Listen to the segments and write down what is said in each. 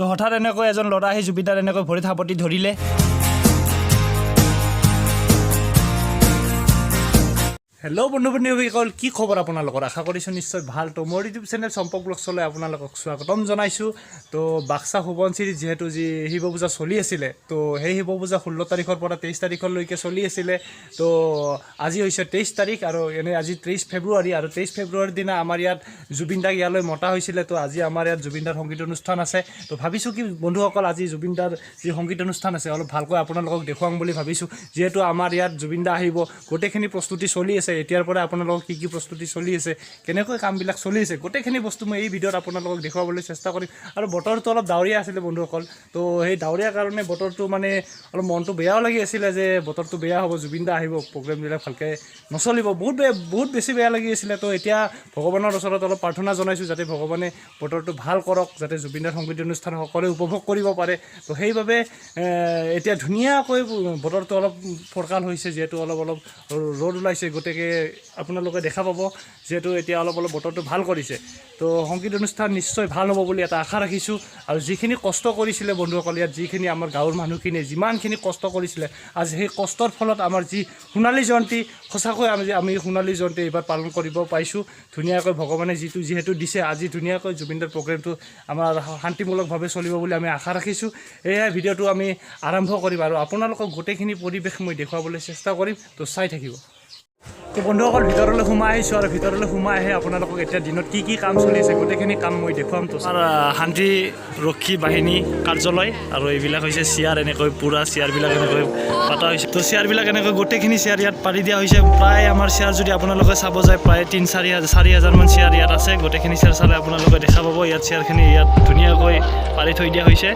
তো হঠাৎ এনেকৈ এজন ল'ৰা আহি জুবিনদাৰ এনেকৈ ভৰিত সাৱটি ধৰিলে। হেল্ল' বন্ধু বান্ধৱীসকল, কি খবৰ আপোনালোকৰ? আশা কৰিছোঁ নিশ্চয় ভাল। তো মোৰ ইউটিউব চেনেল চম্পক ব্লগছলৈ আপোনালোকক স্বাগতম জনাইছোঁ। তো বাক্সা সোৱণশিৰিত যিহেতু যি শিৱ পূজা চলি আছিলে, তো সেই শিৱ পূজা 16 তাৰিখৰ পৰা 23 তাৰিখলৈকে চলি আছিলে। তো আজি হৈছে 23 তাৰিখ আৰু এনেই আজি 23 ফেব্ৰুৱাৰী আৰু 23 ফেব্ৰুৱাৰীৰ দিনা আমাৰ ইয়াত জুবিন দাক ইয়ালৈ মতা হৈছিলে। তো আজি আমাৰ ইয়াত জুবিন দাৰ সংগীত অনুষ্ঠান আছে। তো ভাবিছোঁ কি বন্ধুসকল, আজি জুবিন দাৰ যি সংগীত অনুষ্ঠান আছে অলপ ভালকৈ আপোনালোকক দেখুৱাম বুলি ভাবিছোঁ। যিহেতু আমাৰ ইয়াত জুবিন দা আহিব, গোটেইখিনি প্ৰস্তুতি চলি আছে। এতিয়াৰ পৰা আপোনালোকক কি কি প্ৰস্তুতি চলি আছে, কেনেকৈ কামবিলাক চলি আছে, গোটেইখিনি বস্তু মই এই ভিডিঅ'ত আপোনালোকক দেখুৱাবলৈ চেষ্টা কৰিম। আৰু বতৰটো অলপ ডাৱৰীয়া আছিলে বন্ধুসকল, তো সেই ডাৱৰীয়া কাৰণে বতৰটো মানে অলপ মনটো বেয়াও লাগি আছিলে যে বতৰটো বেয়া হ'ব, জুবিন দা আহিব, প্ৰগ্ৰেমবিলাক ভালকৈ নচলিব। বহুত বেয়া, বহুত বেছি বেয়া লাগি আছিলে। তো এতিয়া ভগৱানৰ ওচৰত অলপ প্ৰাৰ্থনা জনাইছোঁ যাতে ভগৱানে বতৰটো ভাল কৰক, যাতে জুবিনদাৰ সংগীত অনুষ্ঠান সকলোৱে উপভোগ কৰিব পাৰে। তো সেইবাবে এতিয়া ধুনীয়াকৈ বতৰটো অলপ ফৰকাল হৈছে, যিহেতু অলপ অলপ ৰ'দ ওলাইছে। গতিকে আপোনালোকে দেখা পাব যিহেতু এতিয়া অলপ অলপ বতৰটো ভাল কৰিছে। তো সংগীত অনুষ্ঠান নিশ্চয় ভাল হ'ব বুলি এটা আশা ৰাখিছোঁ। আৰু যিখিনি কষ্ট কৰিছিলে বন্ধুসকল, ইয়াত যিখিনি আমাৰ গাঁৱৰ মানুহখিনিয়ে যিমানখিনি কষ্ট কৰিছিলে, আজি সেই কষ্টৰ ফলত আমাৰ যি সোণালী জয়ন্তী, সঁচাকৈ আমি সোণালী জয়ন্তী এইবাৰ পালন কৰিব পাইছোঁ ধুনীয়াকৈ। ভগৱানে যিটো যিহেতু দিছে, আজি ধুনীয়াকৈ জুবিনদাৰ প্ৰগ্ৰেমটো আমাৰ শান্তিমূলকভাৱে চলিব বুলি আমি আশা ৰাখিছোঁ। এয়াই ভিডিঅ'টো আমি আৰম্ভ কৰিম আৰু আপোনালোকক গোটেইখিনি পৰিৱেশ মই দেখুৱাবলৈ চেষ্টা কৰিম। তো চাই থাকিব। তো বন্ধুসকল, ভিতৰলৈ সোমাই আহিছোঁ আৰু ভিতৰলৈ সোমাই আহি আপোনালোকক এতিয়া দিনত কি কি কাম চলি আছে গোটেইখিনি কাম মই দেখুৱাম। তো শান্তিৰক্ষী বাহিনী কাৰ্যালয় আৰু এইবিলাক হৈছে চেয়াৰ, এনেকৈ পূৰা চেয়াৰবিলাক এনেকৈ পাতা হৈছে। তো চেয়াৰবিলাক এনেকৈ গোটেইখিনি চেয়াৰ ইয়াত পাৰি দিয়া হৈছে। প্ৰায় আমাৰ চেয়াৰ যদি আপোনালোকে চাব যায়, প্ৰায় তিনি চাৰি হাজাৰ 4000মান চেয়াৰ ইয়াত আছে। গোটেইখিনি চেয়াৰ চালে আপোনালোকে দেখা পাব, ইয়াত চেয়াৰখিনি ইয়াত ধুনীয়াকৈ পাৰি থৈ দিয়া হৈছে।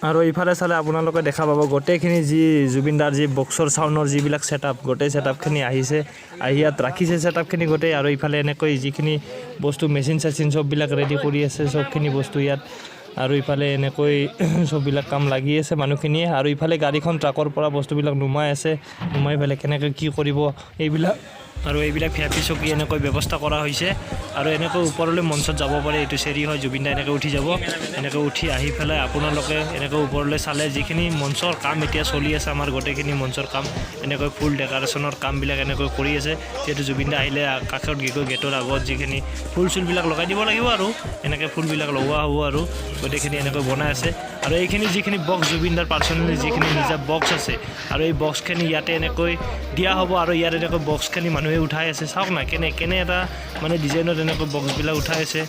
আৰু ইফালে চালে আপোনালোকে দেখা পাব গোটেইখিনি যি জুবিনদাৰ যি বক্সৰ চাউণ্ডৰ যিবিলাক ছেটআপ, গোটেই ছেটআপখিনি আহিছে, আহি ইয়াত ৰাখিছে ছেটআপখিনি গোটেই। আৰু ইফালে এনেকৈ যিখিনি বস্তু মেচিন চেচিন চববিলাক ৰেডি কৰি আছে, চবখিনি বস্তু ইয়াত। আৰু ইফালে এনেকৈ চববিলাক কাম লাগি আছে মানুহখিনিয়ে। আৰু ইফালে গাড়ীখন ট্ৰাকৰ পৰা বস্তুবিলাক নুমাই আছে, নুমাই পেলাই কেনেকৈ কি কৰিব এইবিলাক। আৰু এইবিলাক ভিআইপি চকী এনেকৈ ব্যৱস্থা কৰা হৈছে আৰু এনেকৈ ওপৰলৈ মঞ্চত যাব পাৰে। এইটো চিৰি হয়, জুবিন দা এনেকৈ উঠি যাব। এনেকৈ উঠি আহি পেলাই আপোনালোকে এনেকৈ ওপৰলৈ চালে যিখিনি মঞ্চৰ কাম এতিয়া চলি আছে, আমাৰ গোটেইখিনি মঞ্চৰ কাম এনেকৈ ফুল ডেক'ৰেশ্যনৰ কামবিলাক এনেকৈ কৰি আছে। যিহেতু জুবিন দা আহিলে কাষত গৈ গেটৰ আগত যিখিনি ফুল চুলবিলাক লগাই দিব লাগিব আৰু এনেকৈ ফুলবিলাক লগোৱা হ'ব আৰু গোটেইখিনি এনেকৈ বনাই আছে। আৰু এইখিনি যিখিনি বক্স, জুবিন দাৰ পাৰ্চনেলি যিখিনি নিজা বক্স আছে, আৰু এই বক্সখিনি ইয়াতে এনেকৈ দিয়া হ'ব। আৰু ইয়াত এনেকৈ বক্সখিনি মানুহে উঠাই আছে। চাওক না কেনে কেনে এটা মানে ডিজাইনত এনেকৈ বক্সবিলাক উঠাই আছে।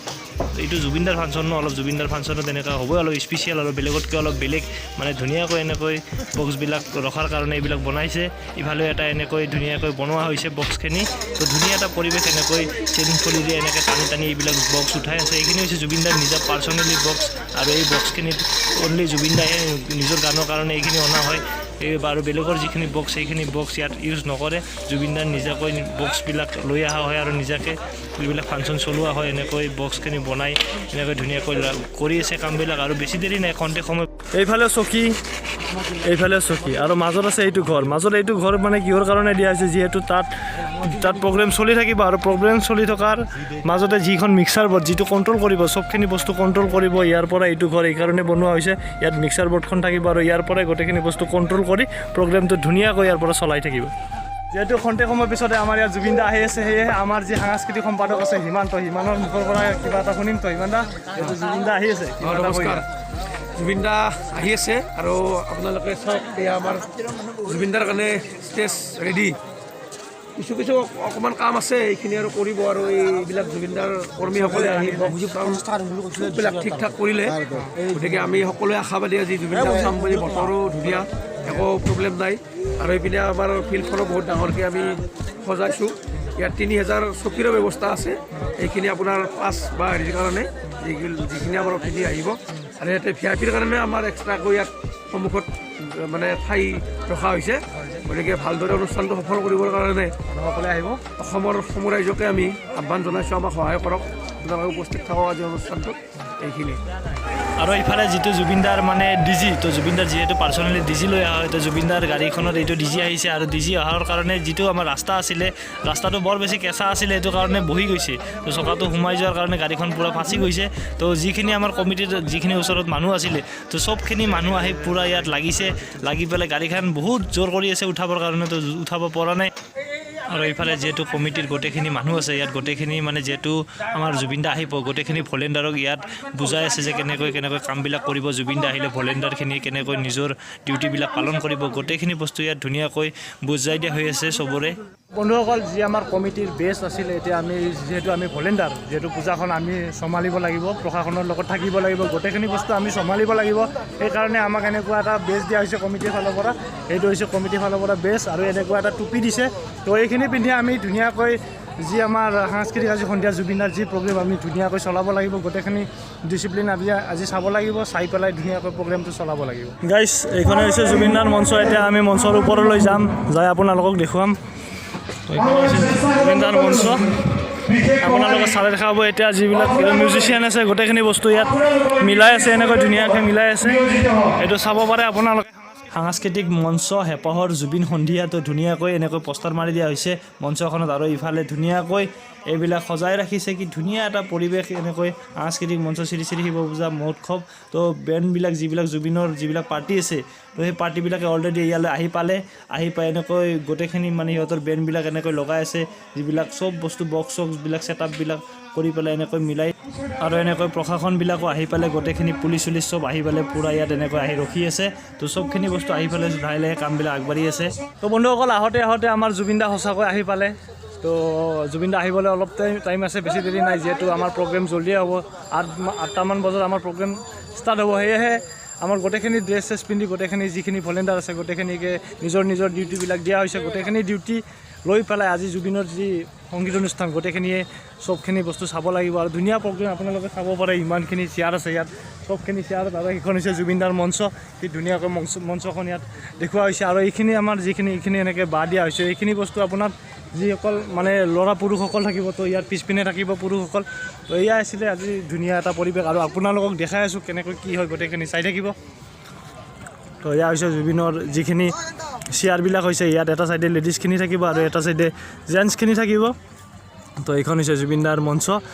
এইটো জুবিনদাৰ ফাংচন ন, অলপ জুবিনদাৰ ফাংচনত এনেকুৱা হ'বই, অলপ স্পেচিয়েল আৰু বেলেগতকৈ অলপ বেলেগ, মানে ধুনীয়াকৈ এনেকৈ বক্সবিলাক ৰখাৰ কাৰণে এইবিলাক বনাইছে। ইফালেও এটা এনেকৈ ধুনীয়াকৈ বনোৱা হৈছে বক্সখিনি। তো ধুনীয়া এটা পৰিৱেশ, এনেকৈ চেইন খলিৰে এনেকৈ টানি টানি এইবিলাক বক্স উঠাই আছে। এইখিনি হৈছে জুবিনদাৰ নিজা পাৰ্চনেলি বক্স আৰু এই বক্সখিনিত অনলি জুবিন দাহে নিজৰ গানৰ কাৰণে এইখিনি অনা হয়। এই আৰু বেলেগৰ যিখিনি বক্স, সেইখিনি বক্স ইয়াত ইউজ নকৰে। জুবিনদাৰ নিজাকৈ বক্সবিলাক লৈ অহা হয় আৰু নিজাকৈ এইবিলাক ফাংচন চলোৱা হয়। এনেকৈ বক্সখিনি বনাই এনেকৈ ধুনীয়াকৈ কৰি আছে কামবিলাক। আৰু বেছি দেৰি নাই, খন্তেক সময়। এইফালে চকী, এইফালে চকী আৰু মাজত আছে এইটো ঘৰ। মাজত এইটো ঘৰ মানে কিহৰ কাৰণে দিয়া হৈছে, যিহেতু তাত তাত প্ৰগ্ৰেম চলি থাকিব আৰু প্ৰগ্ৰেম চলি থকাৰ মাজতে যিখন মিক্সাৰ বৰ্ড যিটো কণ্ট্ৰল কৰিব, চবখিনি বস্তু কণ্ট্ৰল কৰিব ইয়াৰ পৰা। এইটো ঘৰ এইকাৰণে বনোৱা হৈছে, ইয়াত মিক্সাৰ বৰ্ডখন থাকিব আৰু ইয়াৰ পৰাই গোটেইখিনি বস্তু কণ্ট্ৰল কৰি প্ৰগ্ৰেমটো ধুনীয়াকৈ ইয়াৰ পৰা চলাই থাকিব। যিহেতু খন্তেক সময়ৰ পিছতে আমাৰ ইয়াত জুবিন দা আহি আছে, সেয়েহে আমাৰ যি সাংস্কৃতিক সম্পাদক আছে হিমান্ত, হিমানৰ মুখৰ পৰা কিবা এটা শুনিম। তো হিমান দা, যিহেতু জুবিন দা আহি আছে, কিবা এটা কৈ নমস্কাৰ। দিয়া। জুবিন দা আহি আছে আৰু আপোনালোকে চাওক, এয়া আমাৰ জুবিন দাৰ কাৰণে ষ্টেজ ৰেডি। কিছু কিছু অকণমান কাম আছে, এইখিনি আৰু কৰিব। আৰু এইবিলাক জুবিন দাৰ কৰ্মীসকলে আহি বক্স ঠিক ঠাক কৰিলে। গতিকে আমি সকলোৱে আশাবাদী আজি জুবিন দাক চাম বুলি। বতৰো ধুনীয়া, একো প্ৰব্লেম নাই। আৰু এইপিনে আমাৰ ফিল্ডখনো বহুত ডাঙৰকৈ আমি সজাইছোঁ। ইয়াত 3000 চকীৰো ব্যৱস্থা আছে। এইখিনি আপোনাৰ পাছ বা হেৰিৰ কাৰণে যিখিনি আমাৰ অতিথি আহিব। আৰু ইয়াতে ভিআইপিৰ কাৰণে আমাৰ এক্সট্ৰাকৈ ইয়াত সন্মুখত মানে ঠাই ৰখা হৈছে। গতিকে ভালদৰে অনুষ্ঠানটো সফল কৰিবৰ কাৰণে সকলোৱে আহিব। অসমৰ সমূহ ৰাইজকে আমি আহ্বান জনাইছোঁ, আমাক সহায় কৰক। আপোনালোকে উপস্থিত থাকক আজি অনুষ্ঠানটোত, এইখিনি। আৰু ইফালে যিটো জুবিনদাৰ মানে ডিজি, তো জুবিনদাৰ যিহেতু পাৰ্চনেলি ডিজি লৈ অহা হয়, তো জুবিনদাৰ গাড়ীখনত এইটো ডিজি আহিছে। আৰু ডিজি অহাৰ কাৰণে যিটো আমাৰ ৰাস্তা আছিলে, ৰাস্তাটো বৰ বেছি কেঁচা আছিলে, সেইটো কাৰণে বহি গৈছে। তো চকাটো সোমাই যোৱাৰ কাৰণে গাড়ীখন পূৰা ফাঁচি গৈছে। তো যিখিনি আমাৰ কমিটিত যিখিনি ওচৰত মানুহ আছিলে, তো চবখিনি মানুহ আহি পূৰা ইয়াত লাগিছে। লাগি পেলাই গাড়ীখন বহুত জোৰ কৰি আছে উঠাবৰ কাৰণে, তো উঠাব পৰা নাই। আৰু এইফালে যিহেতু কমিটিৰ গোটেইখিনি মানুহ আছে ইয়াত, গোটেইখিনি মানে যিহেতু আমাৰ জুবিন দা আহিব, গোটেইখিনি ভলেণ্টিয়াৰক ইয়াত বুজাই আছে যে কেনেকৈ কেনেকৈ কামবিলাক কৰিব, জুবিন দা আহিলে ভলেণ্টিয়াৰখিনি কেনেকৈ নিজৰ ডিউটিবিলাক পালন কৰিব। গোটেইখিনি বস্তু ইয়াত ধুনীয়াকৈ বুজাই দিয়া হৈ আছে চবৰে। বন্ধুসকল, যি আমাৰ কমিটিৰ বেচ আছিলে, এতিয়া আমি যিহেতু আমি ভলেণ্টিয়াৰ, যিহেতু পূজাখন আমি চম্ভালিব লাগিব, প্ৰশাসনৰ লগত থাকিব লাগিব, গোটেইখিনি বস্তু আমি চম্ভালিব লাগিব। সেইকাৰণে আমাক এনেকুৱা এটা বেচ দিয়া হৈছে কমিটিৰ ফালৰ পৰা। সেইটো হৈছে কমিটিৰ ফালৰ পৰা বেচ আৰু এনেকুৱা এটা টুপি দিছে। তো এইখিনি পিন্ধি আমি ধুনীয়াকৈ যি আমাৰ সাংস্কৃতিক আজি সন্ধিয়া জুবিনদাৰ যি প্ৰগ্ৰেম, আমি ধুনীয়াকৈ চলাব লাগিব। গোটেইখিনি ডিচিপ্লিন আমি আজি চাব লাগিব, চাই পেলাই ধুনীয়াকৈ প্ৰগ্ৰেমটো চলাব লাগিব। গাইছ, এইখনে হৈছে জুবিনদাৰ মঞ্চ। এতিয়া আমি মঞ্চৰ ওপৰলৈ যাম, যাই আপোনালোকক দেখুৱাম। এইখন হৈছে জুবিনদাৰ মঞ্চ, আপোনালোকে চালে দেখা পাব। এতিয়া যিবিলাক মিউজিচিয়ান আছে, গোটেইখিনি বস্তু ইয়াত মিলাই আছে, এনেকৈ ধুনীয়াকৈ মিলাই আছে। এইটো চাব পাৰে আপোনালোকে, সাংস্কৃতিক মঞ্চ হেঁপাহৰ জুবিন সন্ধিয়াটো ধুনীয়াকৈ এনেকৈ পোষ্টাৰ মাৰি দিয়া হৈছে মঞ্চখনত। আৰু ইফালে ধুনীয়াকৈ এইবিলাক সজাই ৰাখিছে। কি ধুনীয়া এটা পৰিৱেশ! এনেকৈ সাংস্কৃতিক মঞ্চ শ্ৰী শ্ৰী শিৱ পূজা মহোৎসৱ। তো বেণ্ডবিলাক, যিবিলাক জুবিনৰ যিবিলাক পাৰ্টি আছে, তো সেই পাৰ্টিবিলাকে অলৰেডি ইয়ালৈ আহি পালে। আহি পাই এনেকৈ গোটেইখিনি মানে সিহঁতৰ বেণ্ডবিলাক এনেকৈ লগাই আছে, যিবিলাক চব বস্তু বক্স চক্সবিলাক ছেটআপবিলাক কৰি পেলাই এনেকৈ মিলাই। আৰু এনেকৈ প্ৰশাসনবিলাকো আহি পালে, গোটেইখিনি পুলিচ চুলিচ চব আহি পেলাই পূৰা ইয়াত এনেকৈ আহি ৰখি আছে। তো চবখিনি বস্তু আহি পেলাই লাহে লাহে কামবিলাক আগবাঢ়ি আছে। তো বন্ধুসকল, আহোঁতে আহোঁতে আমাৰ জুবিন দা সঁচাকৈ আহি পালে। তো জুবিন দা আহিবলৈ অলপ টাইম টাইম আছে, বেছি দেৰি নাই, যিহেতু আমাৰ প্ৰগ্ৰেম জল্দিয়ে হ'ব। 8টামান বজাত আমাৰ প্ৰগ্ৰেম ষ্টাৰ্ট হ'ব। সেয়েহে আমাৰ গোটেইখিনি ড্ৰেছ চেছ পিন্ধি গোটেইখিনি যিখিনি ভলেণ্টিয়াৰ আছে, গোটেইখিনিকে নিজৰ নিজৰ ডিউটিবিলাক দিয়া হৈছে। গোটেইখিনি ডিউটি লৈ পেলাই আজি জুবিনৰ যি সংগীত অনুষ্ঠান, গোটেইখিনিয়ে চবখিনি বস্তু চাব লাগিব। আৰু ধুনীয়া প্ৰগ্ৰেম আপোনালোকে চাব পাৰে। ইমানখিনি চেয়াৰ আছে ইয়াত, চবখিনি চেয়াৰত। আৰু সেইখন হৈছে জুবিনদাৰ মঞ্চ। কি ধুনীয়াকৈ মঞ্চখন ইয়াত দেখুওৱা হৈছে। আৰু এইখিনি আমাৰ যিখিনি এইখিনি এনেকৈ বাঁহ দিয়া হৈছে, এইখিনি বস্তু আপোনাৰ যিসকল মানে ল'ৰা পুৰুষসকল থাকিব, তো ইয়াৰ পিছপিনে থাকিব পুৰুষসকল। তো এয়া আছিলে আজি ধুনীয়া এটা পৰিৱেশ আৰু আপোনালোকক দেখাই আছোঁ কেনেকৈ কি হয়, গোটেইখিনি চাই থাকিব। তো এয়া হৈছে জুবিনৰ যিখিনি চেয়াৰবিলাক হৈছে, ইয়াত এটা চাইডে লেডিজখিনি থাকিব আৰু এটা চাইডে জেণ্টছখিনি থাকিব। তো এইখন হৈছে জুবিনদাৰ মঞ্চ।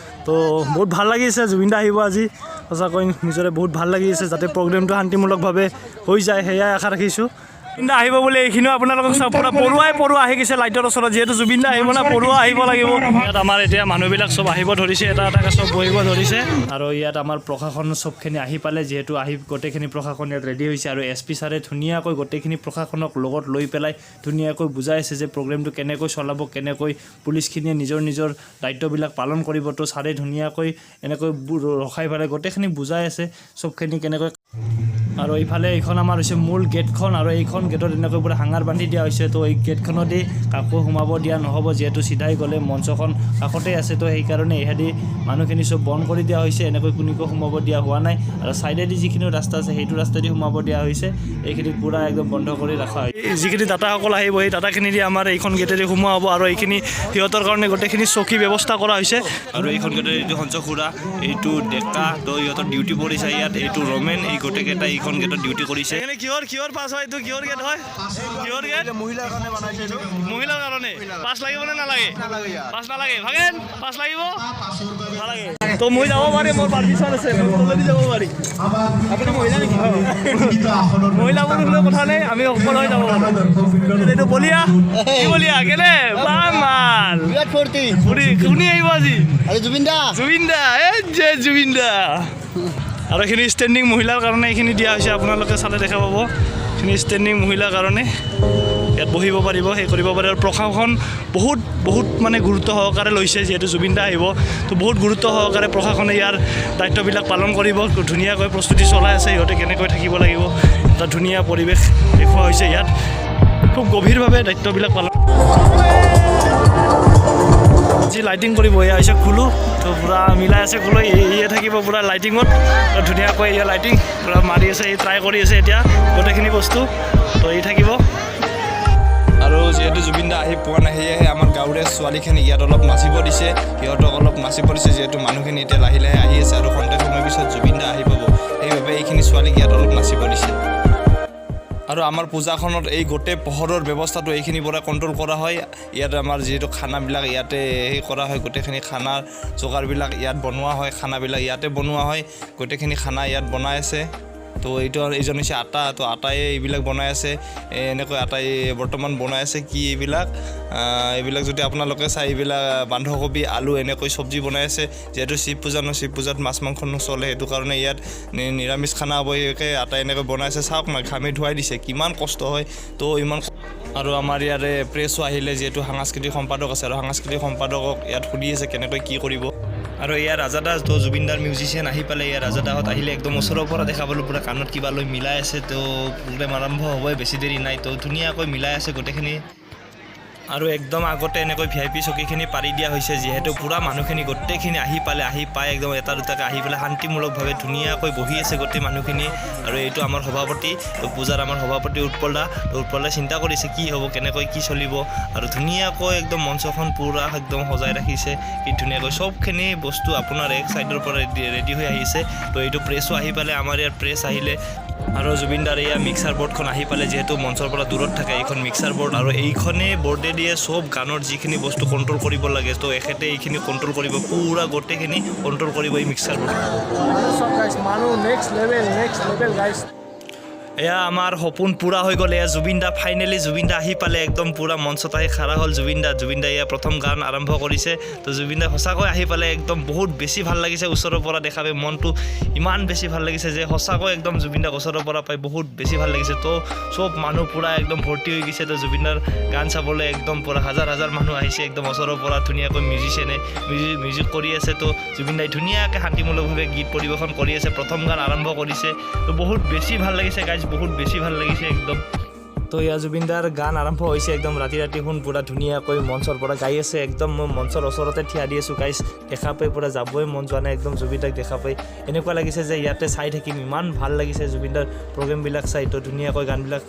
তো বহুত ভাল লাগিছে, জুবিন দা আহিব আজি। সঁচাকৈ নিজৰে বহুত ভাল লাগি আছে। যাতে প্ৰগ্ৰেমটো শান্তিমূলকভাৱে হৈ যায়, সেয়াই আশা ৰাখিছোঁ। জুবিন দা আহিব বুলি এইখিনিও আপোনালোকক চাওক, পূৰা পৰুৱাই পৰুৱা আহি গৈছে লাইটৰ ওচৰত। যিহেতু জুবিন দা আহিব না, পৰুৱা আহিব লাগিব। ইয়াত আমাৰ এতিয়া মানুহবিলাক চব আহিব ধৰিছে, এটা এটাকৈ চব বহিব ধৰিছে। আৰু ইয়াত আমাৰ প্ৰশাসন চবখিনি আহি পালে। যিহেতু আহি গোটেইখিনি প্ৰশাসন ইয়াত ৰেডি হৈছে। আৰু এছ পি ছাৰে ধুনীয়াকৈ গোটেইখিনি প্ৰশাসনক লগত লৈ পেলাই ধুনীয়াকৈ বুজাই আছে যে প্ৰগ্ৰেমটো কেনেকৈ চলাব, কেনেকৈ পুলিচখিনিয়ে নিজৰ নিজৰ দায়িত্ববিলাক পালন কৰিব। তো ছাৰে ধুনীয়াকৈ এনেকৈ ৰখাই পেলাই গোটেইখিনি বুজাই আছে চবখিনি কেনেকৈ। আৰু এইফালে এইখন আমাৰ হৈছে মূল গেটখন। আৰু এইখন গেটত এনেকৈ পূৰা হাঙাৰ বান্ধি দিয়া হৈছে। তো এই গেটখনদি কাকো সোমাব দিয়া নহ'ব, যিহেতু চিধাই গ'লে মঞ্চখন কাষতে আছে। তো সেইকাৰণে ইহেঁতি মানুহখিনি চব বন্ধ কৰি দিয়া হৈছে, এনেকৈ কোনোকো সোমাব দিয়া হোৱা নাই। আৰু ছাইডেদি যিখিনি ৰাস্তা আছে, সেইটো ৰাস্তাদি সোমাব দিয়া হৈছে। এইখিনি পূৰা একদম বন্ধ কৰি ৰখা হৈছে। যিখিনি দাতাসকল আহিব, সেই দাতাখিনি দি আমাৰ এইখন গেটেদি সোমোৱা হ'ব। আৰু এইখিনি সিহঁতৰ কাৰণে গোটেইখিনি চকী ব্যৱস্থা কৰা হৈছে। আৰু এইখন গেটেৰে এইটো সঞ্চয় খুৰা, এইটো ডেকা, তো ইহঁতৰ ডিউটি পৰিছে ইয়াত। এইটো ৰমেন, এই গোটেইকেইটা এইখন গেটত ডিউটি কৰিছে। কিহৰ কিহৰ পাছ হয় এইটো? কিহৰ গেট হয়? কিহৰ গেট? মহিলাৰ কাৰণে বনাইছে এইটো। মহিলাৰ কাৰণে। পাছ লাগিব নে নালাগে? নালাগে ইয়াত। পাছ নালাগে। ভাগেন, পাছ লাগিব? নালাগে। তো মই যাব পাৰিম, মোৰ পাৰ্মিশ্যন আছে, মই তলেদি যাব পাৰিম। আপুনি মহিলা নেকি? মহিলা পুৰুষ লৈ কথা নাই, আমি সকলোৱে যাব পাৰোঁ। এইটো বলিয়া, কি বলিয়া, কেনে মাল। বিৰাট ফূৰ্তি। ফুৰি কোনে আহিব আজি? আৰু জুবিন দা। জুবিন দা, এই যে জুবিন দা। আৰু এইখিনি ষ্টেণ্ডিং মহিলাৰ কাৰণে এইখিনি দিয়া হৈছে। আপোনালোকে চালে দেখা পাব, এইখিনি ষ্টেণ্ডিং মহিলাৰ কাৰণে, ইয়াত বহিব পাৰিব, সেই কৰিব পাৰে। আৰু প্ৰশাসন বহুত বহুত মানে গুৰুত্ব সহকাৰে লৈছে। যিহেতু জুবিন দা আহিব, তো বহুত গুৰুত্ব সহকাৰে প্ৰশাসনে ইয়াৰ দায়িত্ববিলাক পালন কৰিব। ধুনীয়াকৈ প্ৰস্তুতি চলাই আছে সিহঁতে, কেনেকৈ থাকিব লাগিব। এটা ধুনীয়া পৰিৱেশ দেখুওৱা হৈছে ইয়াত। খুব গভীৰভাৱে দায়িত্ববিলাক পালন। যি লাইটিং কৰিব, এয়া হৈছে কুলু। তো পূৰা মিলাই আছে কুলু। ইয়ে থাকিব পূৰা লাইটিঙত। তো ধুনীয়াকৈ এয়া লাইটিং পূৰা মাৰি আছে, এই ট্ৰাই কৰি আছে এতিয়া গোটেইখিনি বস্তু। তো এই থাকিব। আৰু যিহেতু জুবিন দা আহি পোৱা নাই, সেয়েহে আমাৰ গাঁৱৰে ছোৱালীখিনি ইয়াত অলপ নাচিব দিছে, সিহঁতক অলপ নাচিব দিছে। যিহেতু মানুহখিনি এতিয়া লাহে লাহে আহি আছে আৰু খন্তেক সময়ৰ পিছত জুবিন দা আহি পাব, সেইবাবে এইখিনি ছোৱালীক ইয়াত অলপ নাচিব দিছে। আৰু আমাৰ পূজাখনত এই গোটেই পোহৰৰ ব্যৱস্থাটো এইখিনিৰ পৰা কণ্ট্ৰল কৰা হয়। ইয়াত আমাৰ যিহেতু খানাবিলাক ইয়াতে সেই কৰা হয়, গোটেইখিনি খানাৰ যোগাৰবিলাক ইয়াত বনোৱা হয়, খানাবিলাক ইয়াতে বনোৱা হয়, গোটেইখিনি খানা ইয়াত বনাই আছে। তো এইটো এইজন হৈছে আটা। তো আটায়ে এইবিলাক বনাই আছে। এনেকৈ আটাই বৰ্তমান বনাই আছে কি এইবিলাক, এইবিলাক যদি আপোনালোকে চাই, এইবিলাক বন্ধাকবি, আলু এনেকৈ চব্জি বনাই আছে। যিহেতু শিৱ পূজা ন, শিৱ পূজাত মাছ মাংস নচলে, সেইটো কাৰণে ইয়াত নিৰামিষ খানা হ'ব। সেয়ে আটাই এনেকৈ বনাই আছে। চাওক না, ঘামি ধুৱাই দিছে, কিমান কষ্ট হয়। তো ইমান আৰু আমাৰ ইয়াৰে প্ৰেছো আহিলে, যিহেতু সাংস্কৃতিক সম্পাদক আছে আৰু সাংস্কৃতিক সম্পাদকক ইয়াত সুধি আছে কেনেকৈ কি কৰিব। আৰু ইয়াৰ ৰাজা দাস, তো জুবিনদাৰ মিউজিচিয়ান আহি পালে। ইয়াৰ ৰাজা দাহঁত আহিলে, একদম ওচৰৰ পৰা দেখা পালোঁ, পূৰা কাণত কিবা লৈ মিলাই আছে। তো প্ৰগ্ৰেম আৰম্ভ হ'বই, বেছি দেৰি নাই। তো ধুনীয়াকৈ মিলাই আছে গোটেইখিনি। আৰু একদম আগতে এনেকৈ ভিআইপি চকীখিনি পাৰি দিয়া হৈছে, যিহেতু পূৰা মানুহখিনি গোটেইখিনি আহি পালে। আহি পাই একদম এটা দুটাকৈ আহি পেলাই শান্তিমূলকভাৱে ধুনীয়াকৈ বহি আছে গোটেই মানুহখিনি। আৰু এইটো আমাৰ সভাপতি, তো পূজাৰ আমাৰ সভাপতি উৎপল দা। তো উৎপল দাই চিন্তা কৰিছে কি হ'ব, কেনেকৈ কি চলিব। আৰু ধুনীয়াকৈ একদম মঞ্চখন পূৰা একদম সজাই ৰাখিছে। কি ধুনীয়াকৈ চবখিনি বস্তু আপোনাৰ এক ছাইডৰ পৰা ৰেডি হৈ আহিছে। তো এইটো প্ৰেছো আহি পালে, আমাৰ ইয়াত প্ৰেছ আহিলে। আৰু জুবিনদাৰ এয়া মিক্সাৰ বৰ্ডখন আহি পালে। যিহেতু মঞ্চৰ পৰা দূৰত থাকে এইখন মিক্সাৰ বৰ্ড, আৰু এইখনেই বৰ্ডে দিয়ে চব গানৰ যিখিনি বস্তু কণ্ট্ৰল কৰিব লাগে। তো এখেতে এইখিনি কণ্ট্ৰল কৰিব, পূৰা গোটেইখিনি কণ্ট্ৰল কৰিব এই মিক্সাৰ বৰ্ড। চব গাইছ, মানুহ next level, next level guys. এয়া আমাৰ সপোন পূৰা হৈ গ'ল। এয়া জুবিন দা, ফাইনেলি জুবিন দা আহি পালে। একদম পূৰা মঞ্চত আহি খাৰা হ'ল জুবিন দা। জুবিন দা এয়া প্ৰথম গান আৰম্ভ কৰিছে। তো জুবিন দা সঁচাকৈ আহি পালে, একদম বহুত বেছি ভাল লাগিছে। ওচৰৰ পৰা দেখা পাই মনটো ইমান বেছি ভাল লাগিছে যে সঁচাকৈ একদম জুবিন দাক ওচৰৰ পৰা পাই বহুত বেছি ভাল লাগিছে। তো চব মানুহ পূৰা একদম ভৰ্তি হৈ গৈছে। তো জুবিনদাৰ গান চাবলৈ একদম পূৰা হাজাৰ হাজাৰ মানুহ আহিছে। একদম ওচৰৰ পৰা ধুনীয়াকৈ মিউজিচিয়ানে মিউজিক কৰি আছে। তো জুবিন দাই ধুনীয়াকৈ শান্তিমূলকভাৱে গীত পৰিৱেশন কৰি আছে, প্ৰথম গান আৰম্ভ কৰিছে। তো বহুত বেছি ভাল লাগিছে গাইজ, বহুত বেছি ভাল লাগিছে একদম। তো এয়া জুবিনদাৰ গান আৰম্ভ হৈছে। একদম ৰাতি ৰাতি শুন পূৰা ধুনীয়াকৈ মঞ্চৰ পৰা গাই আছে। একদম মই মঞ্চৰ ওচৰতে থিয় দি আছোঁ গাইজ। দেখা পাই পূৰা যাবই মন যোৱা নাই। একদম জুবিনদাক দেখা পাই এনেকুৱা লাগিছে যে ইয়াতে চাই থাকিম, ইমান ভাল লাগিছে জুবিনদাৰ প্ৰগ্ৰেমবিলাক চাই। তো ধুনীয়াকৈ গানবিলাক।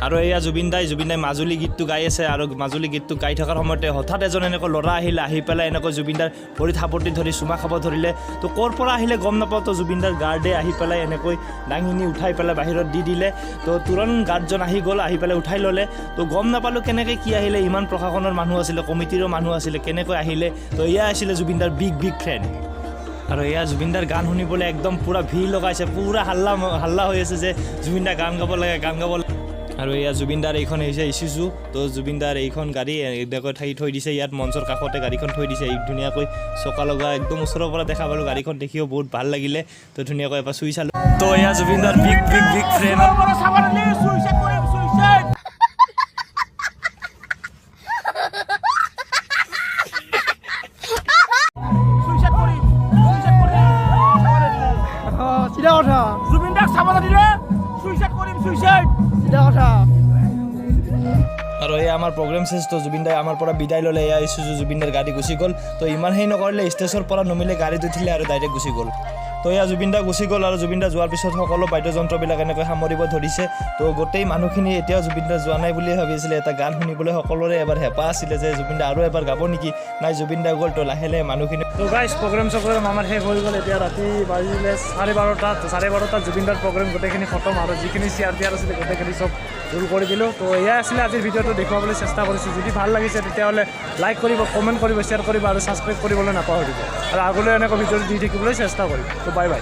আৰু এয়া জুবিনদাই মাজুলী গীতটো গাই আছে। আৰু মাজুলী গীতটো গাই থকাৰ সময়তে হঠাৎ এজন এনেকৈ ল'ৰা আহিলে। আহি পেলাই এনেকৈ জুবিনদাৰ ভৰিত সাৱটি ধৰি চুমা খাব ধৰিলে। তো ক'ৰ পৰা আহিলে গম নাপাওঁ। তো জুবিনদাৰ গাৰ্ডে আহি পেলাই এনেকৈ দাঙি নি উঠাই পেলাই বাহিৰত দি দিলে। তো তুৰন্ত গাৰ্ডজন আহি গ'ল, আহি পেলাই উঠাই ল'লে। তো গম নাপালোঁ কেনেকৈ কি আহিলে। ইমান প্ৰশাসনৰ মানুহ আছিলে, কমিটিৰো মানুহ আছিলে, কেনেকৈ আহিলে? তো এয়া আছিলে জুবিনদাৰ বিগ বিগ ফেন। আৰু এয়া জুবিনদাৰ গান শুনিবলৈ একদম পূৰা ভিৰ লগাইছে, পূৰা হাল্লা হাল্লা হৈ আছে যে জুবিনদাৰ গান গাব লাগে, গান গাব লাগে। আৰু এয়া জুবিনদাৰ এইখন হৈছে ইচুজু। তো জুবিনদাৰ এইখন গাড়ী এনেকৈ ঠাই থৈ দিছে ইয়াত, মঞ্চৰ কাষতে গাড়ীখন থৈ দিছে। এই ধুনীয়াকৈ চকা লগা, একদম ওচৰৰ পৰা দেখা পালোঁ গাড়ীখন, দেখিও বহুত ভাল লাগিলে। তো ধুনীয়াকৈ এবাৰ চুই চালোঁ। তো এয়া জুবিনদাৰ big big big fan. Suicide. কৰিম, সুইচাইড কৰিম। চিধা কথা। জুবিন দাক চাব নিদিলে সুইচাইড কৰিম, সুইচাইড। চিধা কথা। আৰু এয়া আমাৰ প্ৰগ্ৰেম শেষ। তো জুবিন দাই আমাৰ পৰা বিদায় ল'লে। এয়া ইচুজু জুবিনদাৰ গাড়ী গুচি গ'ল। তো ইমান সেই নকৰিলে, ষ্টেজৰ পৰা নমিলে, গাড়ীত উঠিলে আৰু ডাইৰেক্ট গুচি গ'ল। তো এয়া জুবিন দা গুচি গ'ল। আৰু জুবিন দা যোৱাৰ পিছত সকলো বাদ্যযন্ত্ৰবিলাক এনেকৈ সামৰিব ধৰিছে। তো গোটেই মানুহখিনি এতিয়াও জুবিন দা যোৱা নাই বুলিয়ে ভাবিছিলে। এটা গান শুনিবলৈ সকলোৰে এবাৰ হেঁপাহ আছিলে যে জুবিন দা আৰু এবাৰ গাব নেকি। নাই, জুবিন দা গ'ল। তো লাহে লাহে মানুহখিনি তো গাইজ, প্ৰগ্ৰেম চগ্ৰেম আমাৰ শেষ হৈ গ'ল। এতিয়া ৰাতি বাজিলে 12:30। তো 12:30ত জুবিনদাৰ প্ৰগ্ৰেম গোটেইখিনি খতম আৰু যিখিনি চেয়াৰ টেয়াৰ আছিলে গোটেইখিনি চব দূৰ কৰি দিলোঁ। তো এয়াই আছিলে আজিৰ ভিডিঅ'টো, দেখুৱাবলৈ চেষ্টা কৰিছোঁ। যদি ভাল লাগিছে, তেতিয়াহ'লে লাইক কৰিব, কমেণ্ট কৰিব, শ্বেয়াৰ কৰিব আৰু ছাবস্ক্ৰাইব কৰিবলৈ নাপাহৰিব। আৰু আগলৈ এনেকুৱা ভিডিঅ' দি থাকিবলৈ চেষ্টা কৰিম। তো বাই বাই।